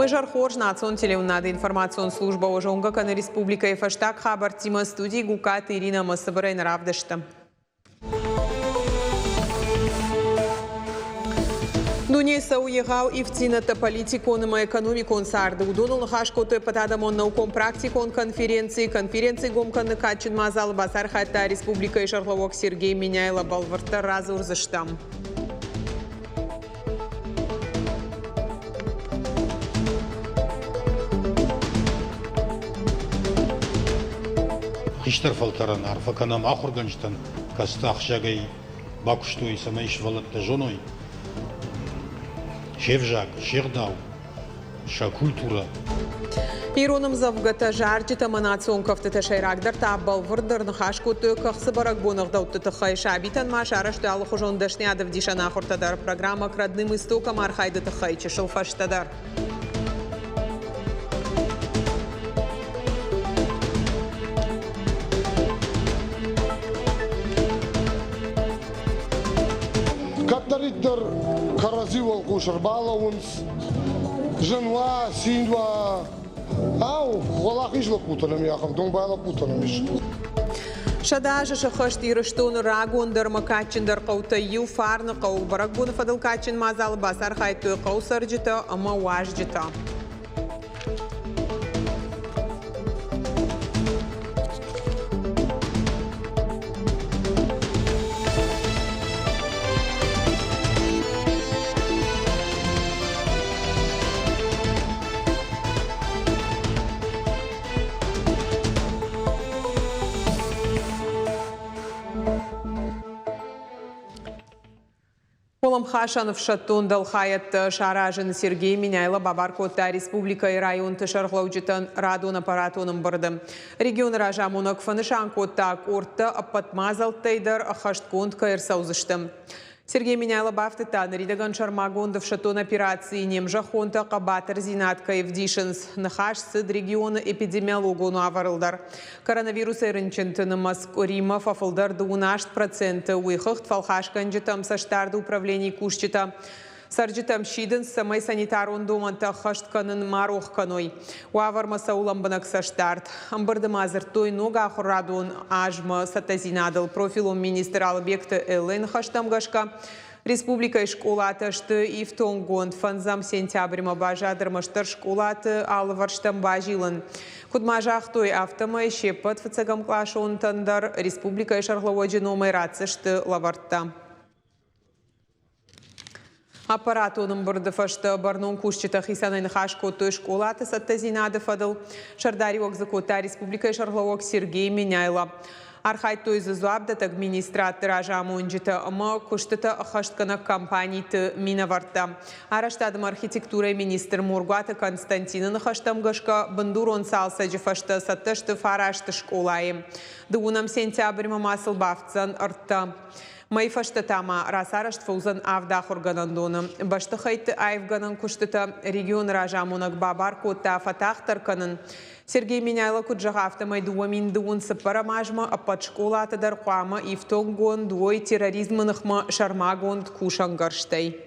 Уе зӕр хорз, национ телеуынынады информацион службӕ уӕ зонгӕ кӕны республикӕйы фӕстаг хабӕрттимӕ студийы Гукаты Иринӕ ӕмӕ цыбырӕй нӕ равдысты. Дунейы цӕуы егъау ивддзинӕдтӕ политикон ӕмӕ экономикон царды. Уыдоныл ныхас кодтой ӕппӕтадӕмон наукон-практикон конференцийы. Конференци гом кӕныны кадджын мадзалы бацархайдта республикӕйы сӕргълӕууӕг Сергей Меняйло. Бӕлвырддӕр радзурдзыстӕм. Хистӕр фӕлтӕрӕн арфӕ кӕнӕм ахуыргӕнджытӕн, кӕцытӕ ахсджиагӕй бакуыстой, цӕмӕй сывӕллӕттӕ зоной се взаг, се гъдау, сӕ культурӕ. Ирон ӕмдзӕвгӕтӕ, зарджытӕ ӕмӕ национ кӕфтытӕ сӕйрагдӕр та бӕлвырддӕр ныхас кодтой кӕхцы бӕрӕгбоны ӕгъдӕутты тыххӕй. Сабитӕн ма сарӕзтой алыхуызон дӕсныйад ӕвдисӕн ахуыртӕ дӕр. Программӕ «К родным истокам» архайды тыххӕй чысыл фӕстӕдӕр. Кӕддӕриддӕр кӕрӕдзи уӕлхъус ӕрбалӕууынц, зын уа, цин уа, ау, уӕлахиз лӕппутӕ нӕм ахӕм домбай лӕппутӕ нӕм ис. 100 азы сӕххӕст Ирыстоны рагондӕр ӕмӕ кадджындӕр хъӕутӕй иу Фарны хъӕуы бӕрӕгбоны фӕдыл кадджын мадзалы бацархайдтой хъӕуы цӕрджытӕ ӕмӕ уазджытӕ. Уӕлӕмхасӕн ӕфсӕддон дӕлхайӕдтӕ саразын Сергей Меняйло бабар кодта республикӕйы районты сӕргълӕуджытӕн радон аппаратон ӕмбырды. Регионы разамонӕг фӕнысан кодта, къордтӕ ӕппӕт мадзӕлттӕй дӕр ӕххӕстгонд кӕй ӕрцӕудзысты. Сергей Меняйло бафтыдта, ныридӕгӕн сӕрмагонд ӕфсӕддон операцийы не мзӕххонтӕ хъӕбатырдзинад кӕй ӕвдисынц. Ныхас цыд регионы эпидемиологон уавӕрыл дӕр. Коронавирусӕй рынчынты нымӕц къуыримӕ фӕфылдӕр 18%, уый хыгъд фӕлхасгӕнджытӕм цӕстдарды управленийы кусджытӕ цӕрджытӕм сидынц, цӕмӕй санитарон домӕнтӕ ӕххӕст кӕнын ма рох кӕной. Уавӕрмӕ цӕуы лӕмбынӕг цӕстдард. Ӕмбырды ма дзырдтой ног ахуырадон азмӕ цӕттӕдзинадыл профилон министр Алыбегты Эллӕйы ныхӕстӕм гӕсгӕ республикӕйы скъолатӕ сты ифтонггонд. Фӕндзӕм сентябрьмӕ баззад ӕрмӕстдӕр скъолаты алывӕрстӕм базилын. Куыд ма загътой, афтӕмӕй се ппӕт фыццӕгӕмкъласонтӕн дӕр республикӕйы сӕргълӕууӕджы номӕй ратдзысты лӕвӕрттӕ. Аппаратон ӕмбырды фӕстӕ бӕрнон кусджытӕ хицӕнӕй ныхас кодтой скъолаты цӕттӕдзинады фӕдыл. Сӕрдариуӕг дзы кодта республикӕйы сӕргълӕууӕг Сергей Меняйло. Архайдтой дзы дзуапдӕттӕг министрадты разамонджытӕ ӕмӕ куыстытӕ ӕххӕстгӕнӕг компаниты минӕвӕрттӕ. Арӕзтад ӕмӕ архитектурӕйы министр Моргуаты Константины ныхӕстӕм гӕсгӕ, бындурон цалцӕджы фӕстӕ цӕттӕ сты фараст скъолайы. Дыууынӕм сентябрьмӕ ма сыл бафтдзӕн ӕртӕ. Мӕйы фӕстӕ та ма рацарӕзт фӕуыдзӕн авд ахуыргӕнӕндоны. Бӕстыхӕйтты аивгӕнӕн куыстытӕ регионы разамонӕг бабар кодта фӕтагъддӕр кӕнын. Сергей Меняйло куыд зӕгъы, афтӕмӕй 2024 азмӕ ӕппӕт скъолаты дӕр хъуамӕ ифтонггонд уой терроризмы ныхмӕ сӕрмагонд кусӕнгӕрзтӕй.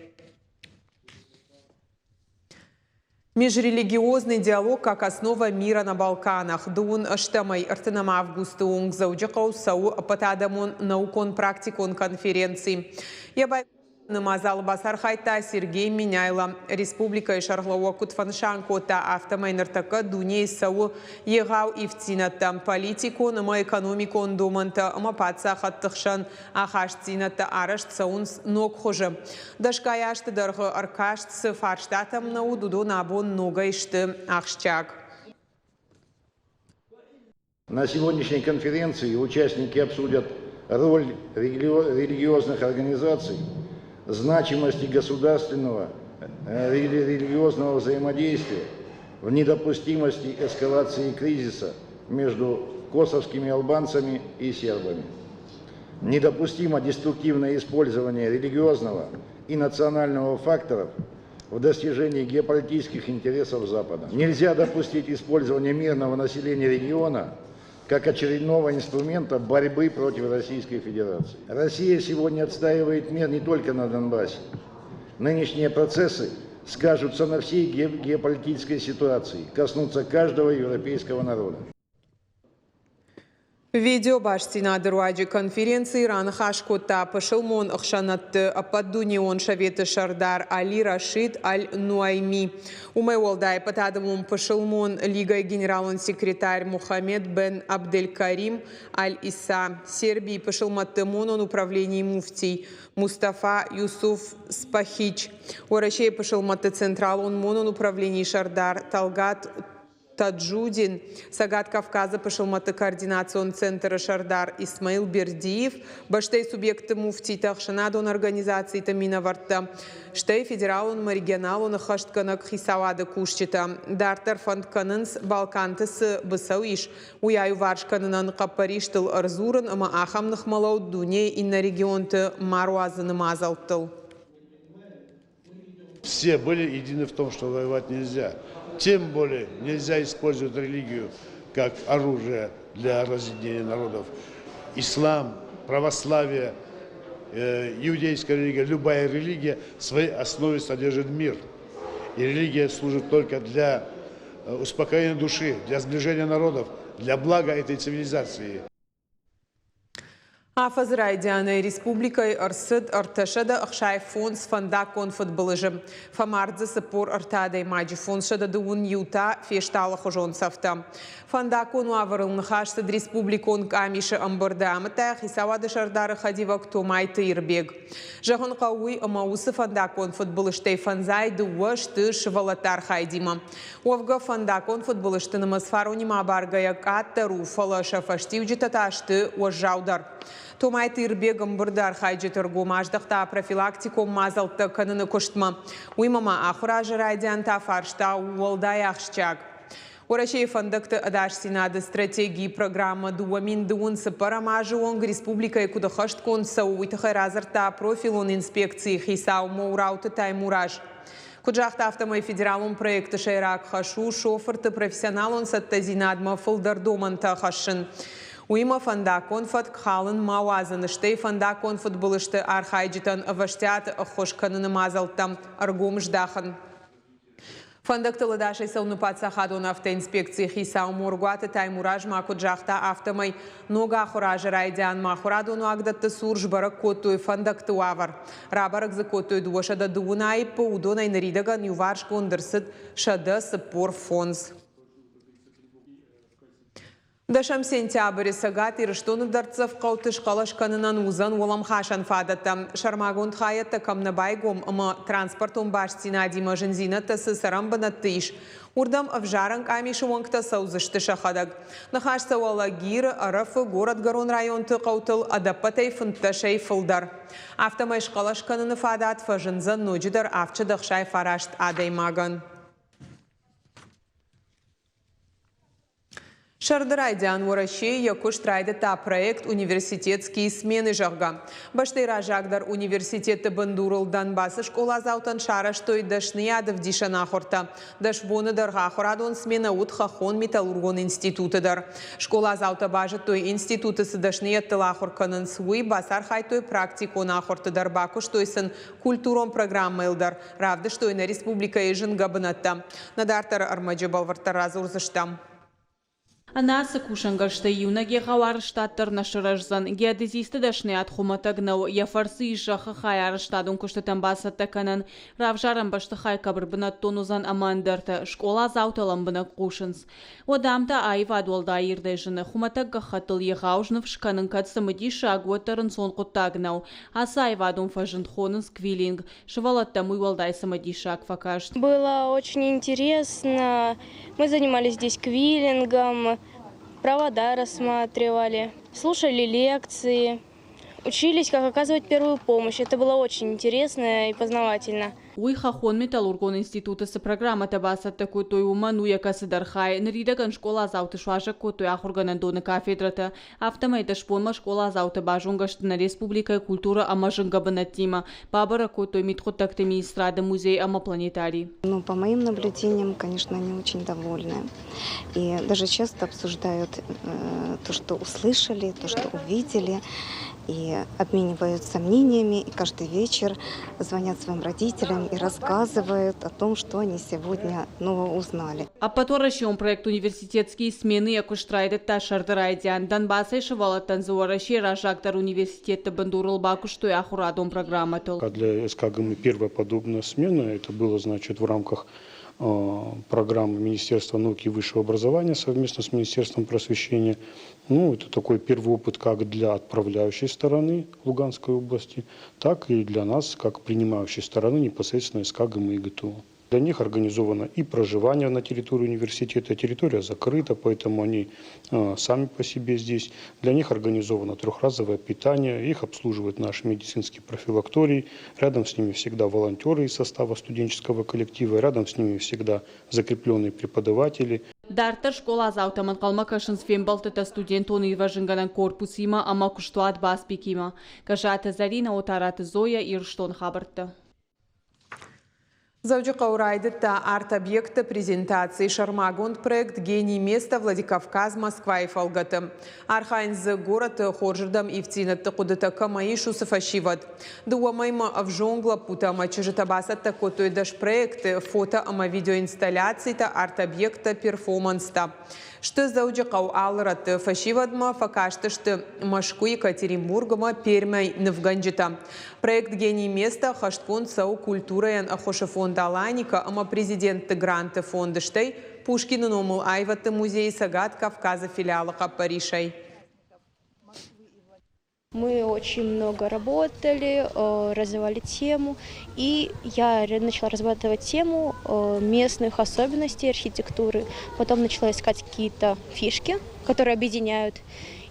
Межрелигиозный диалог как основа мира на Балканах дыууын ӕстӕмӕй ӕртынӕм августы онг Дзӕуджыхъӕуы цӕуы ӕппӕтадӕмон наукон-практикон конференци. Йӕ байгомы мадзалы бацархайдта Сергей Меняйло. Республикӕйы сӕргълӕууӕг куыд фӕнысан кодта, афтӕмӕй ныртӕккӕ дунейы цӕуы егъау ивддзинӕдтӕ, политикон ӕмӕ экономикон домӕнтӕ ӕмӕ паддзахӕдты хсӕн ахастдзинӕдтӕ арӕзт цӕуынц ног хуызы. Дӕсгай азты дӕргъы ӕркаст цы фарстатӕм нӕ уыд, уыдон абон ногӕй сты ахсджиаг. На сегодняшней конференции участники обсудят роль религиозных организаций, значимости государственного религиозного взаимодействия в недопустимости эскалации кризиса между косовскими албанцами и сербами. Недопустимо деструктивное использование религиозного и национального факторов в достижении геополитических интересов Запада. Нельзя допустить использование мирного населения региона как очередного инструмента борьбы против Российской Федерации. Россия сегодня отстаивает мир не только на Донбассе. Нынешние процессы скажутся на всей геополитической ситуации, коснутся каждого европейского народа. Видеобастдзинады руаджы конференцийы раныхас кодта пысылмон ӕхсӕнадты ӕппӕтдунеон советы сӕрдар Али Рашид Аль-Нуайми. Уымӕй уӕлдай ӕппӕтадӕмон пысылмон лигӕйы генералон секретарь Мухаммед бен Абделькарим Аль-Иса, Сербийы пысылмӕтты монон управленийы муфтий Мустафа Юсуф Спахич, Уӕрӕсейы пысылмӕтты централон монон управленийы сӕрдар Талгат Таджудин, Цӕгат Кавказы пысылмӕтты координацион центры сӕрдар Исмаил Бердиев, бӕстӕйы субъектты муфтитӕ, ӕхсӕнадон организациты минӕвӕрттӕ, стӕй федералон ӕмӕ регионалон ӕххӕстгӕнӕг хицауады кусджытӕ. Дарддӕр фӕнд кӕнынц, Балканты цы быцӕу ис, уый аиуварс кӕнынӕн хъӕппӕристыл ӕрдзурын ӕмӕ ахӕм ныхмӕлӕуд дунейы иннӕ регионты ма руадзыны мадзӕлттыл. Все были едины в том, что воевать нельзя. Тем более нельзя использовать религию как оружие для разъединения народов. Ислам, православие, иудейская религия, любая религия в своей основе содержит мир. И религия служит только для успокоения души, для сближения народов, для блага этой цивилизации. Афӕдзы райдианӕй республикӕйы ӕрцыд 365 фӕндаггон фыдбылызы. Фӕмард дзы 43 адӕймаджы, 521 та фесты алыхуызон цӕфтӕ. Фӕндаггон уавӕрыл ныхас цыд республикон къамисы ӕмбырды, амыдта хицауады сӕрдары хӕдивӕг Томайты Ирбег. Зӕгъын хъӕуы уый, ӕмӕ уыцы фӕндаггон фыдбылызтӕй 52 сты сывӕллӕтты архайдимӕ. Уӕвгӕ фӕндаггон фыдбылызты нымӕц фаронимӕ абаргӕйӕ къаддӕр у, фӕлӕ сӕ фӕстиуджытӕ та сты уӕззаудӕр. Томайты Ирбег ӕмбырды архайджыты ргом аздӕхта профилактикон мадзӕлттӕ кӕныны куыстмӕ. Уыимӕ ма ахуыр азы райдиан та фарста у уӕлдай ахсджиаг. Уӕрӕсейы фӕндӕгты ӕдасдзинады стратегийы программӕ 2024 азы онг республикӕйы куыд ӕххӕстгонд цӕуы, уый тыххӕй радзырдта профилон инспекцийы хицау Моурауты Таймураз. Куыд загъта, афтӕмӕй федералон проекты сӕйраг хӕс у шофырты профессионалон цӕттӕдзинадмӕ фылдӕр домӕнтӕ хӕссын. Уыимӕ фӕндаггон фӕтк халын ма уадзын, стӕй фӕндаггон фыдбылызты архайджытӕн ӕвӕстиаты ӕххуыс кӕныны мадзӕлттӕм ӕргом здахын. Фӕндӕгтыл ӕдасӕй цӕуыны паддзахадон автоинспекцийы хицау Моргуаты Таймураз ма куыд загъта, афтӕмӕй ног ахуыры азы райдианмӕ ахуырадон уагдӕтты цур сбӕрӕг кодтой фӕндӕгты уавӕр. Рабӕрӕг дзы кодтой 230 аиппы, уыдонӕй ныридӕгӕн иуварсгонд ӕрцыд 145. Дӕсӕм сентябры Цӕгат Ирыстоны дӕрддзӕф хъӕуты схъӕлӕс кӕнынӕн уыдзӕн уӕлӕмхасӕн фадӕттӕ. Сӕрмагонд хайӕдтӕ кӕм нӕ байгом ӕмӕ транспортон бастдзинадимӕ зындзинӕдтӕ цы цӕрӕнбынӕтты ис, уырдӕм ӕвзарӕн къамисы уӕнгтӕ цӕудзысты сӕхӕдӕг. Ныхас цӕуы Алагиры, Ӕрӕфы, горӕтгӕрон районты хъӕутыл ӕдӕппӕтӕй фынддӕсӕй фылдӕр. Афтӕмӕй схъӕлӕс кӕныны фадат фӕзындзӕн ноджыдӕр 769 адӕймагӕн. Сӕрды райдиан Уӕрӕсейы йӕ куыст райдыдта проект «Университетские смены», зӕгъгӕ. Бӕстӕйы раззагдӕр университетты бындурыл Донбассы скъоладзаутӕн сарӕзтой дӕсныйад ӕвдисӕн ахуыртӕ. 10 боны дӕргъы ахуырадон сменӕ уыд хӕххон-металлургон институты дӕр. Скъоладзаутӕ базыдтой, институты цы дӕсныйӕдтыл ахуыр кӕнынц, уый, бацархайдтой практикон ахуырты дӕр, бакуыстой сын культурон программӕйыл дӕр, равдыстой нӕ республикӕйы зынгӕ бынӕттӕ. Нӕ дарддӕры ӕрмӕджы бӕлвырддӕр радзурдзыстӕм. Ӕнӕ ацы кусӕнгӕрзтӕй иунӕг егъау арӕзтад дӕр нӕ сырӕздзӕн. Геодезисты дӕсныйад хуымӕтӕг нӕу, йӕ фӕрцы ис зӕххы хай арӕзтадон куыстытӕм бацӕттӕ кӕнӕн, равзарӕн бӕстыхай кӕм ӕрбынӕттон уыдзӕн ӕмӕ ӕндӕртӕ. Скъоладзаутӕ лӕмбынӕг хъусынц. Уӕдӕ ам та аивад уӕлдай ирдӕй зыны. Хуымӕтӕг гӕххӕттыл егъау сныв скӕнын кӕд цымыдисаг, уӕддӕр ӕнцон хъуыддаг нӕу. Ацы аивадон фӕзынд хонынц квиллинг. Сывӕллӕттӕм уый уӕлдай цымыдисаг фӕкаст. Было очень интересно. Мы занимались здесь квиллингом, провода рассматривали, слушали лекции, учились, как оказывать первую помощь. Это было очень интересно и познавательно. Уый хӕххон-металлургон институты цы программӕтӕ бацӕттӕ кодтой, уымӕн у йӕ кӕцыдӕр хай. Ныридӕгӕн скъоладзауты суазӕг кодтой ахуыргӕнӕндоны кафедрӕтӕ. Афтӕмӕй 10 бонмӕ скъоладзаутӕ базонгӕ сты нӕ республикӕйы культурӕ ӕмӕ зынгӕ бынӕттимӕ. Бабӕрӕг кодтой мидхъуыддӕгты министрады музей ӕмӕ планетарий. Ну, по моим наблюдениям, конечно, они очень довольны. И даже часто обсуждают то, что услышали, то, что увидели, и обмениваются мнениями, и каждый вечер звонят своим родителям. и рассказывают о том, что они сегодня нового узнали. Ӕппӕтуӕрӕсеон проект «Университетские смены» йӕ куыст райдыдта сӕрды райдиан. Донбассӕй сывӕллӕттӕн дзы Уӕрӕсейы раззагдӕр университетты бындурыл бакуыстой ахуырадон программӕтыл. Для СКГМ первая подобная смена, это было, значит, в рамках программы Министерства науки и высшего образования совместно с Министерством просвещения. Ну, это такой первый опыт как для отправляющей стороны Луганской области, так и для нас, как принимающей стороны непосредственно СКГМ и ГТУ. Для них организовано и проживание на территории университета. Территория закрыта, поэтому они сами по себе здесь. Для них организовано трехразовое питание, их обслуживает наш медицинский профилакторий. Рядом с ними всегда волонтеры из состава студенческого коллектива, рядом с ними всегда закрепленные преподаватели. Дарддӕр скъоладзаутӕм ӕнхъӕлмӕ кӕсынц фембӕлдтытӕ студентон ирвӕзынгӕнӕн корпусимӕ ӕмӕ куыстуат Баспикимӕ. Гӕззаты Зӕринӕ, Отараты Зоя, Ирыстоны хабӕрттӕ. Дзӕуджыхъӕуы райдыдта арт-объекты презентаци сӕрмагонд проект «Гений места Владикавказ Москвайы фӕлгӕты. Архайынц дзы горӕты хорзырдӕм ивддзинӕдты хъуыдытӕ кӕмӕ ис, уыцы фӕсивӕд. Дыууӕ мӕймӕ ӕвзонг лӕппутӕ ӕмӕ чызджытӕ бацӕттӕ кодтой 10 проекты, фото ӕмӕ видеоинсталляцитӕ, арт-объекттӕ, перформанстӕ. Сты Дзӕуджыхъӕу алы рӕтты фӕсивӕдмӕ фӕкастысты Мӕскуы, Екатеринбург ӕмӕ Пермӕй нывгӕнджытӕ. Проект «Гений места» хӕстгонд цӕуы культурӕйӕн ӕххуысы фонд «Аланика» ӕмӕ президентты гранты фонды, стӕй Пушкины номыл аивӕдты музейы Цӕгат Кавказы филиалы хъӕппӕрисӕй. Мы очень много работали, развивали тему, и я начала разрабатывать тему местных особенностей архитектуры. Потом начала искать какие-то фишки, которые объединяют,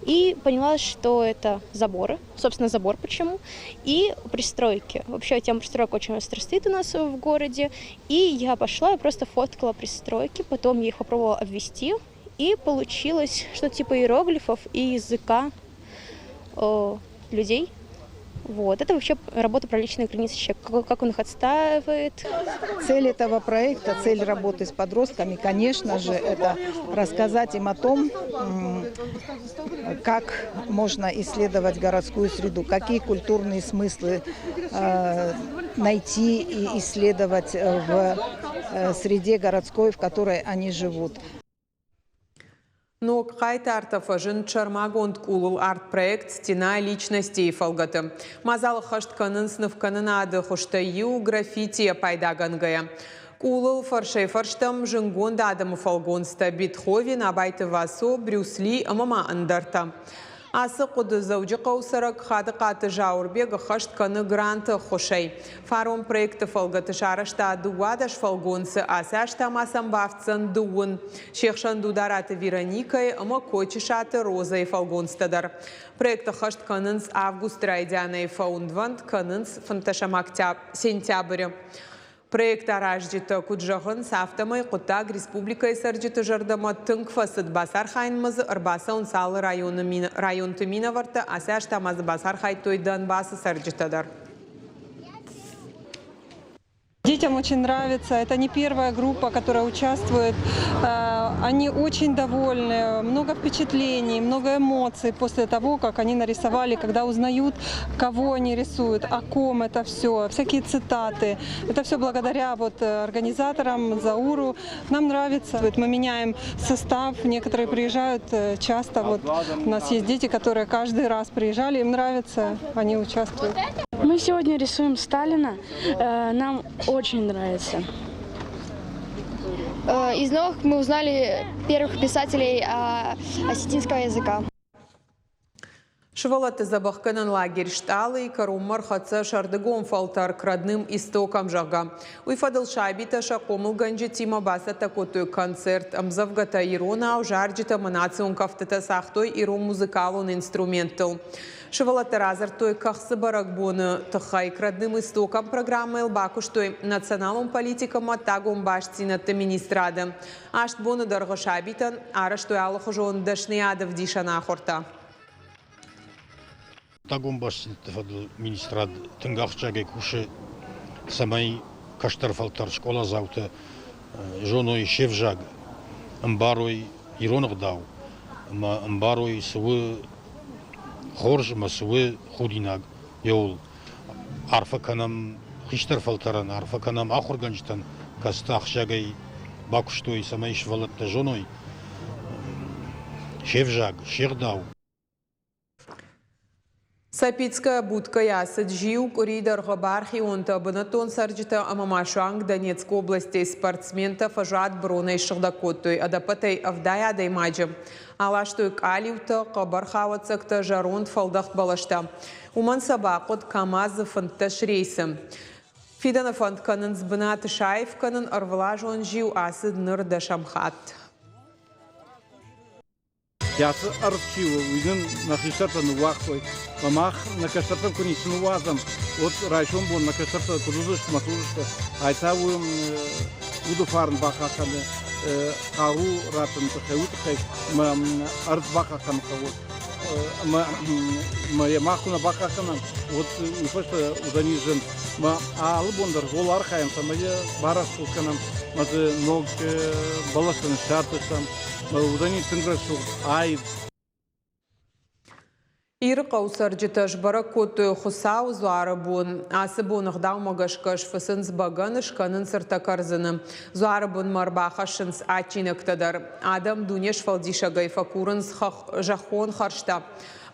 и поняла, что это заборы, собственно, забор почему, и пристройки. Вообще тема пристроек очень остро стоит у нас в городе, и я пошла и просто фоткала пристройки, потом я их попробовала обвести, и получилось что-то типа иероглифов и языка людей. Вот. Это вообще работа про личные границы человека, как он их отстаивает. Цель этого проекта, цель работы с подростками, конечно же, это рассказать им о том, как можно исследовать городскую среду, какие культурные смыслы найти и исследовать в среде городской, в которой они живут. Ног хъайтартӕ фӕзынд сӕрмагонд къулыл арт-проект «Стена личностей» фӕлгӕты. Мадзал ӕххӕст кӕнынц нывкӕнынады хуызтӕй иу граффитийӕ пайдагӕнгӕйӕ. Къулыл фӕрсӕй-фӕрстӕм зынгонд адӕмы фӕлгонцтӕ Бетховен, Абайты Васо, Брюс Ли ӕмӕ ма ӕндӕртӕ. Ацы хъуыды Дзӕуджыхъӕуы цӕрӕг Хадыхъаты Зауырбег ӕххӕст кӕны гранты ӕххуысӕй. Фарон проекты фӕлгӕты сарӕзта 12 фӕлгонцы, ацы аз та ма сӕм бафтдзӕн дыууын. Се хсӕн Дудараты Вероникӕйы ӕмӕ Кочысаты Розӕйы фӕлгонцтӕ дӕр. Проект ӕххӕст кӕнынц августы райдианӕй фӕуындвӕнд кӕнынц 15 сентябры. Проект аразджытӕ куыд зӕгъынц, афтӕмӕй хъуыддаг республикӕйы цӕрджыты зӕрдӕмӕ тынг фӕцыд. Бацархайынмӕ дзы ӕрбацӕуынц алы районы районты минӕвӕрттӕ, ацы аз та ма дзы бацархайдтой Донбассы цӕрджытӕ дӕр. Детям очень нравится. Это не первая группа, которая участвует. Они очень довольны, много впечатлений, много эмоций после того, как они нарисовали, когда узнают, кого они рисуют, о ком это все, всякие цитаты. Это все благодаря вот организаторам, Зауру. Нам нравится. Вот мы меняем состав, некоторые приезжают часто. Вот у нас есть дети, которые каждый раз приезжали, им нравится, они участвуют. Мы сегодня рисуем Сталина. Нам очень нравится. Из новых мы узнали первых писателей осетинского языка. Сывӕллӕтты дзӕбӕхгӕнӕн лагерь Стъалы-йы кӕронмӕ ӕрхӕццӕ сӕрдыгон фӕлтӕр к родным истокам, зӕгъгӕ. Уый фӕдыл сабитӕ сӕ хъомылгӕнджытимӕ бацӕттӕ кодтой концерт. Ӕмдзӕвгӕтӕ иронау, зарджытӕ ӕмӕ национ кӕфтытӕ цагътой ирон музыкалон инструменттыл. Сывӕллӕттӕ радзырдтой кӕхцы бӕрӕгбоны тыххӕй. К родным истокам программӕйыл бакуыстой националон политикӕ ӕмӕ ӕддагон бастдзинӕдты министрады. 8 боны дӕргъы сабитӕн арӕзтой алыхуызон дӕсныйады ӕвдисӕн ахуыртӕ. Ӕддагон бастдзинӕдты фӕдыл министрад тынг ахсджиагӕй кусы, цӕмӕй кӕстӕр фӕлтӕр скъоладзаутӕ зоной се взаг, ӕмбарой ирон ӕгъдау ӕмӕ ӕмбарой, цы у хорз ӕмӕ цы у худинаг, еуыл. Арфӕ кӕнӕм хистӕр фӕлтӕрӕн, арфӕ кӕнӕм ахуыргӕнджытӕн, кӕцытӕ ахсджиагӕй бакуыстой, цӕмӕй сывӕллӕттӕ зоной се взаг, се гъдау. Сапицкая будкӕйӕ ацыд зиу къуыри дӕргъы бархионтӕ, бынӕттон цӕрджытӕ ӕмӕ ма суанг Донецкы областӕй спортсментӕ фӕзуат бронӕй ссыгъдӕг кодтой ӕдӕппӕтӕй 70 адӕймаджы. Аластой къалиутӕ, хъӕбӕр хауӕццӕгтӕ, зӕронд фӕлдӕхт бӕлӕстӕ. Уымӕн сӕ бахъуыд КАМАЗ-ы 15 рейсы. Фидӕны фӕнд кӕнынц бынат саив кӕнын, ӕрвылазон зиу ацыд ныр дӕсӕм хатт. Кӕцы ӕрдз чи у, уый нын нӕ хистӕртӕ ныууагътой. Ӕмӕ мах нӕ кӕстӕртӕн куы ницы ныууадзӕм, уӕд райсом бон нӕ кӕстӕртӕ куыд уыдзысты мӕ цы уыдзысты, ай та у уды фарн бахъахъхъӕны хъару раттыны тыххӕй, уый тыххӕй ӕмӕ ӕрдз бахъахъхъӕнын хъӕуы. Ӕмӕ ӕмӕ йӕ мах куы нӕ бахъахъхъӕнӕм, уӕд уый фӕстӕ уыдзӕни зын. Ӕмӕ алы бон дӕр гол архайӕм, цӕмӕй йӕ барӕсугъд кӕнӕм, ӕмӕ дзы ног бӕлӕстӕ ныссадздзыстӕм. Уыдзӕни тынг рӕсугъд, аив. Ирыхъӕуы цӕрджытӕ сбӕрӕг кодтой Хуыцауы дзуары бон. Ацы бон ӕгъдаумӕ гӕсгӕ сфыцынц бӕгӕны, скӕнынц ӕртӕ кӕрдзыны. Дзуары бынмӕ ӕрбахӕссынц адджинӕгтӕ дӕр. Адӕм дуне сфӕлдисӕгӕй фӕкурынц зӕххон хӕрзтӕ,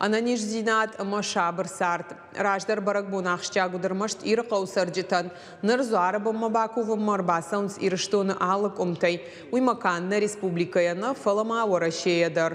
ӕнӕниздзинад ӕмӕ сабыр цард. Раздӕр бӕрӕгбон ахсджиаг уыд ӕрмӕст Ирыхъӕуы цӕрджытӕн. Ныр дзуары бынмӕ бакувынмӕ ӕрбацӕуынц Ирыстоны алы къуымтӕй. Уый ма канд нӕ республикӕйӕ нӕ, фӕлӕ ма Уӕрӕсейӕ дӕр.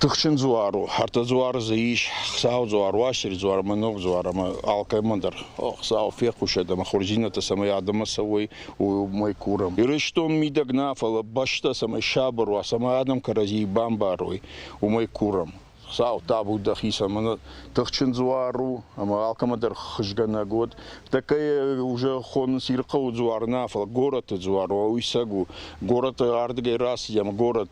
Тыхджын дзуар у, ӕртӕ дзуары дзы ис, Хуыцауы дзуар, Уастырджи дзуар ӕмӕ Ног дзуар ӕмӕ алкӕмӕн дӕр Хуыцау фехъусӕд ӕмӕ хорздзинӕдтӕ цӕмӕй адӕммӕ цӕуой, уымӕй курӕм. Ирыстон мидӕг нӕ, фӕлӕ бӕстӕ цӕмӕй сабыр уа, цӕмӕй адӕм кӕрӕдзийы бамбарой, уымӕй курӕм. Хуыцау, табу дӕхицӕн, мӕнӕ тыхджын дзуар у ӕмӕ алкӕмӕн дӕр хызгӕнӕг уӕд. Тӕккӕ уже хонынц Ирыхъӕуы дзуар нӕ, фӕлӕ горӕты дзуар, уый цӕг у. Горӕты ардыгӕй рацыди ӕмӕ горӕт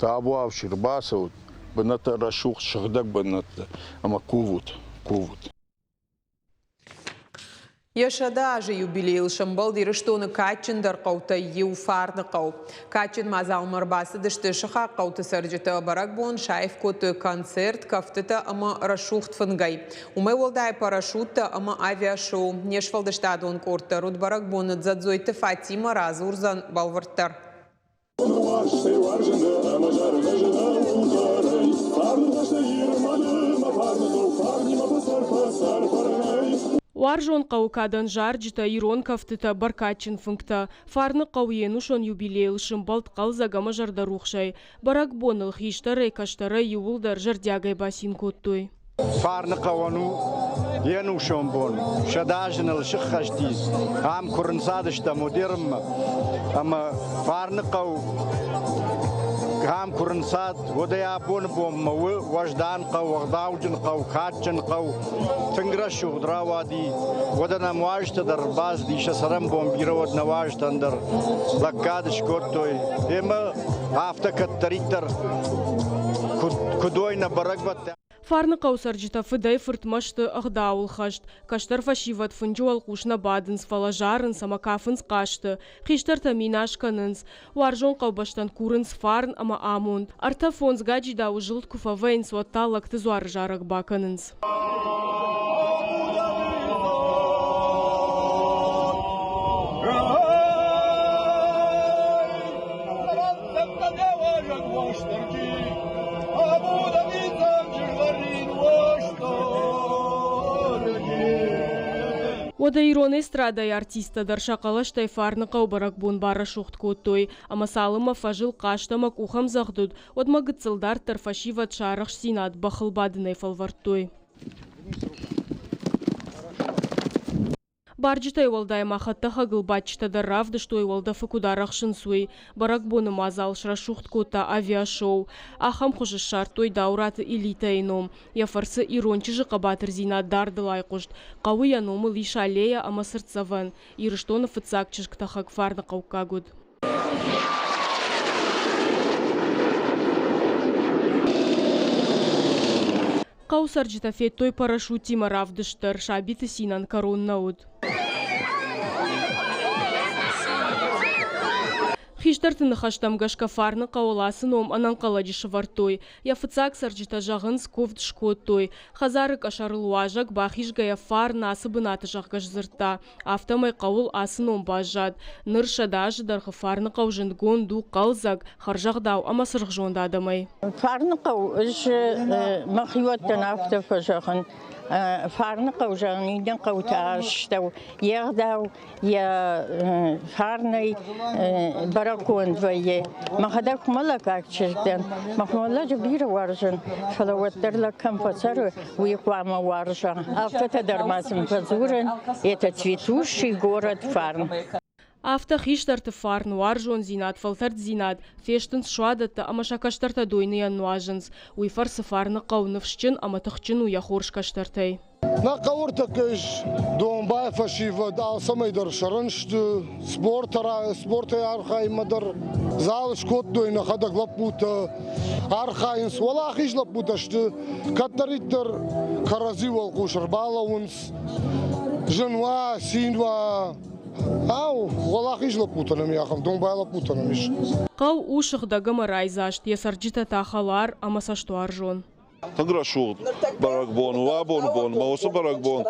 табуафси ӕрбацӕут, бынӕттӕ рӕсугъд, сыгъдӕг бынӕттӕ ӕмӕ кувут, кувут. Йӕ 100 азы юбилейыл сӕмбӕлд Ирыстоны кадджындӕр хъӕутӕй иу Фарныхъӕу. Кадджын мадзалмӕ ӕрбацыдысты сыхаг хъӕуты цӕрджытӕ. Бӕрӕгбон саив кодтой концерт, кӕфтытӕ ӕмӕ рӕсугъд фынгӕй. Уымӕй уӕлдай парашюттӕ ӕмӕ авиашоу. Не сфӕлдыстадон къорд дӕр уыд бӕрӕгбоны Дзӕдзойты Фатимӕ радзурдзӕн бӕлвырддӕр. Уарзон хъӕуы кадӕн зарджытӕ, ирон кӕфтытӕ, бӕркадджын фынгтӕ. Фарны хъӕу йе нусон юбилейыл сӕмбӕлд хъӕлдзӕг ӕмӕ зӕрдӕрухсӕй. Бӕрӕгбоныл хистӕрӕй-кӕстӕрӕй иууылдӕр зӕрдиагӕй бацин кодтой. Фарны хъӕуӕн у йе нусон бон. 100 азы ныл сыххӕст и. Ам куы рынцадыстӕм Одерынмӕ, ӕмӕ Фарны хъӕу ам куы рынцад, уӕд ӕй абоны бонмӕ у уӕздан хъӕу, ӕгъдауджын хъӕу, кадджын хъӕу. Тынг рӕсугъд рауади. Уӕдӕ нӕм уазджытӕ дӕр ӕрбацыди, сӕ цӕрӕнбон бирӕ уӕд нӕ уазджытӕн дӕр лӕггад скодтой. Ӕмӕ афтӕ кӕддӕриддӕр куыд уой нӕ бӕрӕгбӕттӕ. Фарныхъӕуы цӕрджытӕ фыдӕй-фыртмӕ сты ӕгъдауыл хӕст. Кӕстӕр фӕсивӕд фынджы уӕлхъус нӕ бадынц, фӕлӕ зарынц ӕмӕ кафынц хъазты. Хистӕртӕ минас кӕнынц. Уарзон хъӕубӕстӕн курынц фарн ӕмӕ амонд. Ӕртӕ-фондз гаджидауы зылд куы фӕвӕййынц, уӕд та лӕгты дзуары зарӕг бакӕнынц. Уӕдӕ ирон эстрадӕйы артисттӕ дӕр сӕ хъӕлӕстӕй Фарныхъӕуы бӕрӕгбон барӕсугъд кодтой, ӕмӕ цалынмӕ фӕзыл хъазт ӕмӕ къухӕмдзӕгъд уыд, уӕдмӕ гыццыл дарддӕр фӕсивӕд сӕ арӕхстдзинад бӕхыл бадынӕй фӕлвӕрдтой. Барджытӕй уӕлдай ма хӕдтӕхӕгыл бадджытӕ дӕр равдыстой, уӕлдӕфы куыд арӕхсынц, уый. Бӕрӕгбоны мадзал срӕсугъд кодта авиашоу. Ахӕм хуызы ссардтой Дауыраты Элитӕйы ном. Йӕ фӕрцы ирон чызджы хъӕбатырдзинад дардыл айхъуыст. Хъӕуы йӕ номыл ис аллея ӕмӕ цыртдзӕвӕн. Ирыстоны фыццаг чызгтӕхӕг фарныхъӕуккаг уыд. Хъӕуы цӕрджытӕ федтой парашюттимӕ равдыст дӕр, сабиты цинӕн кӕрон нӕ уыд. Хистӕрты ныхӕстӕм гӕсгӕ Фарны хъӕуыл ацы ном ӕнӕнхъӕлӕджы сывӕрдтой. Йӕ фыццаг цӕрджытӕ зӕгъынц, куывд скодтой. Хӕдзары къӕсӕрыл уазӕг бахизгӕйӕ Фарн ацы бынаты зӕгъгӕ сдзырдта. Афтӕмӕй хъӕуыл ацы ном баззад. Ныр 100 азы дӕргъы Фарныхъӕу зындгонд у хъӕлдзӕг, хӕрзӕгъдау ӕмӕ цыргъзонд адӕмӕй. Фарныхъӕу ӕз мӕхиуӕттӕн афтӕ фӕзӕгъын, Фарныхъӕу зӕгъын иннӕ хъӕуты астӕу йе гъдау, йӕ фарнӕй бӕрӕггонд вӕййы. Мӕхӕдӕг хуымӕллӕгаг чызг дӕн. Мӕ хуымӕллӕджы бирӕ уарзын, фӕлӕ уӕддӕр лӕг кӕм фӕцӕры, уый хъуамӕ уарза. Афтӕтӕ дӕр ма сын фӕдзурын, это цветущий город фарн. Афтӕ хистӕрты фарн, уарзондзинад, фӕлтӕрддзинад фестынц суадӕттӕ ӕмӕ сӕ кӕстӕртӕ дойныйӕн нуазынц. Уый фӕрцы фарны хъӕу ныфсджын ӕмӕ тыхджын у йӕ хорз кӕстӕртӕй. Нӕ хъӕуы ӕртӕккӕ ис домбай фӕсивӕд, алцӕмӕй дӕр сӕрӕн сты, спортӕй архайынмӕ дӕр зал скодтой нӕхӕдӕг лӕппутӕ, архайынц. Уӕлахиз лӕппутӕ сты, кӕддӕриддӕр кӕрӕдзи уӕлхъус ӕрбалӕууынц. Зын уа, цин уа, ау, уӕлахиз лӕппутӕ нӕм ахӕм домбай лӕппутӕ нӕм ис. Хъӕу у сыгъдӕг ӕмӕ райдзаст, йӕ цӕрджытӕ та хӕлар ӕмӕ цӕстуарзон. Тынг рӕсугъд бӕрӕгбон у абоны бон ӕмӕ уыцы бӕрӕгбон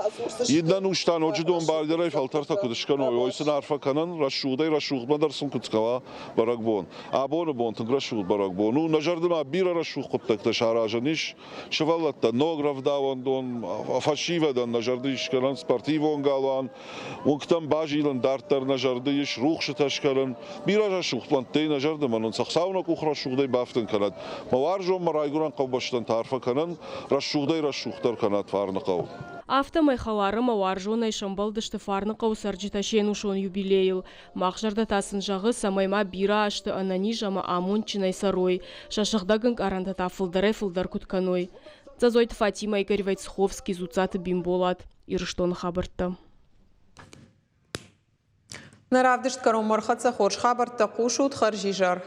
иннӕ нустӕ ноджы домбайдӕрӕй фӕлтӕртӕ куыд скӕной, уый сын арфӕ кӕнын, рӕсугъдӕй рӕсугъдмӕ дӕр сын куыд скӕла бӕрӕгбон. Абоны бон тынг рӕсугъд бӕрӕгбон у. Нӕ зӕрды ма бирӕ рӕсугъд хъуыддӕгтӕ саразӕн ис. Сывӕллӕттӕ ног рӕвдауӕндон, фӕсивӕдӕн нӕ зӕрды ис скӕнӕн спортивон галуан, уынгтӕм базилын дарддӕр нӕ зӕрды ис рухсытӕ скӕнын. Бирӕ рӕсугъд плӕнттӕй нӕ зӕрды мӕнӕн сӕ Хуыцау нӕ къух рӕсугъдӕй бафтын кӕнӕд. Мӕ уарзон мӕ райгуырӕн хъӕубӕстӕн та арфӕ кӕнӕн, рӕсугъдӕй рӕсугъддӕр кӕнӕд Фарныхъӕу. Афтӕмӕй хӕлар ӕмӕ уарзонӕй сӕмбӕлдысты Фарныхъӕуы цӕрджытӕ се нусон юбилейыл. Мах зӕрдӕ та сын зӕгъы, цӕмӕй ма бирӕ азты ӕнӕниз ӕмӕ амондджынӕй цӕрой, сӕ сыгъдӕг ӕнкъарӕнтӕ та фылдӕрӕй-фылдӕр куыд кӕной. Дзӕдзойты Фатимӕ, Игорь Войцеховский, Дзуццаты Бимболат, Ирыстоны хабӕрттӕ. Нӕ равдыст кӕронмӕ ӕрхӕццӕ хорз хабӕрттӕ хъусут хӕрзизӕр.